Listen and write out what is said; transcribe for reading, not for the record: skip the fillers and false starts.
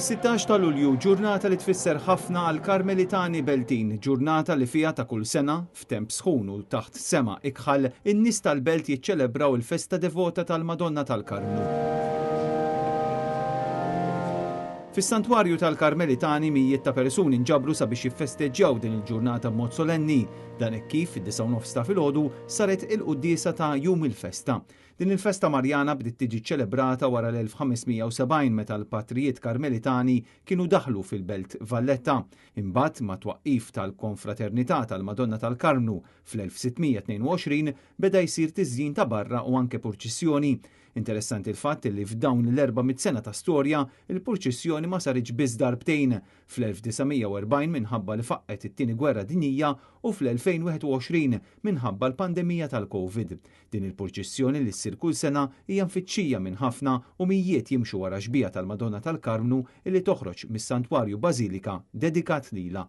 Is-16 ta' Lulju, ġurnata li tfisser ħafna għall-Karmelitani Beltin, ġurnata li fiha ta' kull sena, f'temp sħun u taħt sema ikħal, in-nies tal-belt jiċċelebraw il-festa devota tal-Madonna tal-Karmnu. Fis-Santwarju tal-Karmelitani mijiet ta' persuni nġabru sabiex jiffesteġġjaw din il-ġurnata b'mod solenni. Dan hekk kif fid-disgħa u nofs ta' filgħodu saret il-quddiesa ta' jum il-festa. Din il-festa Marjana bdiet tiġi ċċelebrata wara l-1570 meta l-patrijiet Karmelitani kienu daħlu fil-Belt Valletta. Imbagħad, mat-twaqqif tal-Konfraternità tal-Madonna tal-Karmnu fl-1622 beda jsir tiżjin ta' barra u anke purċissjoni. Interessanti l-fatt li f'dawn l-400 sena ta' storja, il-purċissjoni ma saritx biss darbtejn, fl-1940 minħabba li faqqgħet it-Tieni Gwerra Dinjija u fl-2021 minħabba l-pandemija tal-Covid. Din il-purċissjoni li ssir kull sena hija mfittxija minn ħafna u mijiet jimxu wara xbieha tal-Madonna tal-Karmnu illi toħroġ mis-Santwarju Bażilika dedikat lilha.